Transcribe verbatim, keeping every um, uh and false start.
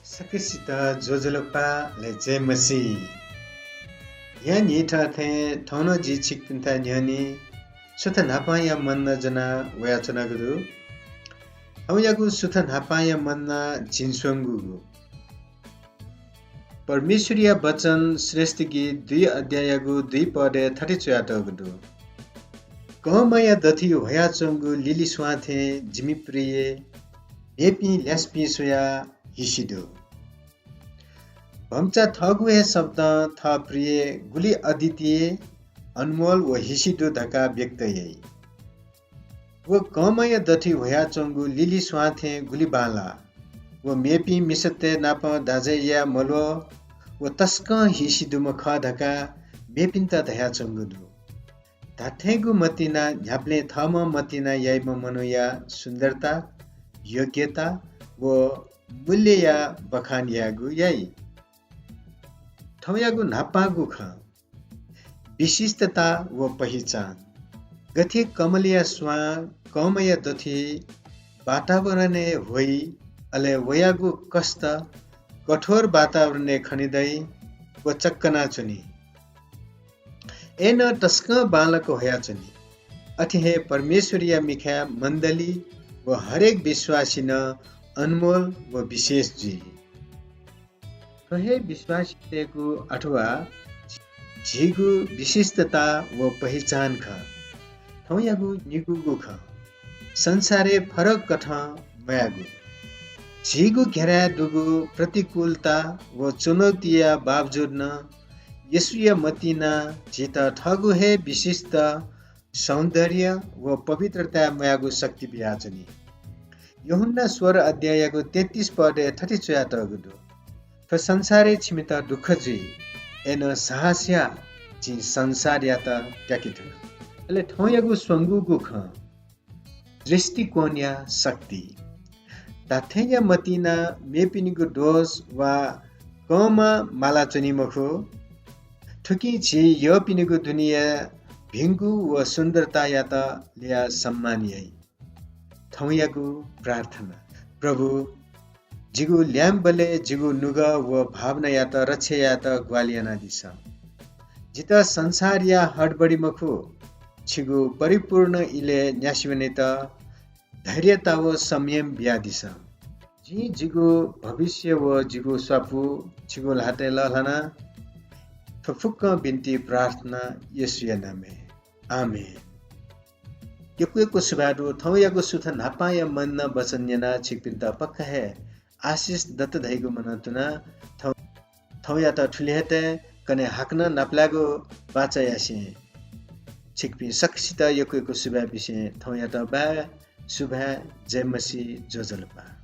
सकसित ज्वजलपा, ले जय मसीह। न्हियान्हिथं थें थौं नं जि छिकपिन्त न्ह्यःने सुथ न्हापांया मन्ना ज्वना वयाच्वनागु दु। थौंयागु सुथ न्हापांया मन्ना झिंस्वंगूगु। परमेश्वरया वचन श्रेष्ठ गीत दुई अध्याययागु दुई पदय् थथे च्वयातःगु दु, "कंमाया दथुइ ह्वयाच्वंगु लिलिस्वां थें जिमि प्रिय मेपिं ल्यासपिं स्वयाः हिसि दु।" भम्चा थःगु हे शब्दं थः प्रिय गुलि अद्वितीय, अनमोल व हिसि दु धकाः व्यक्त याइ। व कंमाया दथुइ ह्वयाच्वंगु लिलिस्वां थें गुलि बांलाः। व मेपिं मिसातय् नाप दाँजय् याये मल्वः व तसकं हिसि दुम्ह खः धकाः मेपिन्त धयाच्वंगु दु। धात्थेंगु मतिना न्ह्याबलें थःम्हं मतिना याइम्ह मनूया सुन्दरता, योग्यता व मूल्यया बखान यायेगु याइ। थौंयागु न्हापांगु खँ, विशिष्टता व पहिचान। गथे कमलया स्वां कंमाया दथुइ वातावरणय् ह्वइ, अले वयागु कष्ट कठोर वातावरणय् खने दइ व चक्कनाच्वनी। अय्‌नं तसकं बांलाक ह्वयाच्वनी। अथे हे परमेश्वरया मिखाय् मण्डली व हरेक विश्वासी नं अनमोल व विशेष जुइ। थ्व हे विश्वासीतय्‌गु अथवा झीगु विशिष्टता व पहिचान खः। थौंयागु निगूगु खँ, संसारय् फरक कथं म्वायेगु। झीगु घेराय् दुगु प्रतिकूलता व चुनौतीया बावजुद नं येशूया मतिना झीत थःगु हे विशिष्ट सौन्दर्य व पवित्रताय् म्वायेगु शक्ति बियाच्वनी। यूहन्ना सोह्र अध्याययागु तेत्तिस पदय् थथे च्वयातःगु दु, "थ्व संसारय् छिमित दुःख जुइ, अय्‌नं साहस या, जिं संसारयात त्याके धुन।" अले थौंयागु स्वंगूगु खँ, दृष्टिकोणया शक्ति। धात्थेंया मतिना मेपिनिगु दोष वा कंमा मालाच्वनी मखु। थुकिं झी यःपिनिगु दुनेया भिंगु व सुन्दरतायात ल्याः सम्मान याइ। थौंयागु प्रार्थना। प्रभु, जिगु ल्याय्म्हबलय् जिगु नुगः व भावनायात रक्षा यायेत ग्वाहालि यानादिसँ। जितः संसारया हडबडी मखु, छिगु परिपूर्ण इलय् न्यासि वनेत धैर्यता व संयम बियादिसँ। जिं जिगु भविष्य व जिगु स्वापू छिगु ल्हातय् लःल्हाना। थ्व फुक्कं बिन्ति प्रार्थना येशूया नामय्। आमेन। यक्व यक्व सुभाय् दु। थौंयागु सुथ न्हापांया मन्ना वचन न्यनाः छिकपिन्त पक्का हे आशिष दत धइगु मनंतुना। थौं, थौंयात थुलि हे तये। कन्हय् हाकनं नापलायेगु बाचा यासें छिकपिं सकसित यक्व यक्व सुभाय् बिसें थौंयात बाय्। सुभाय्, जय मसीह, ज्वजलपा।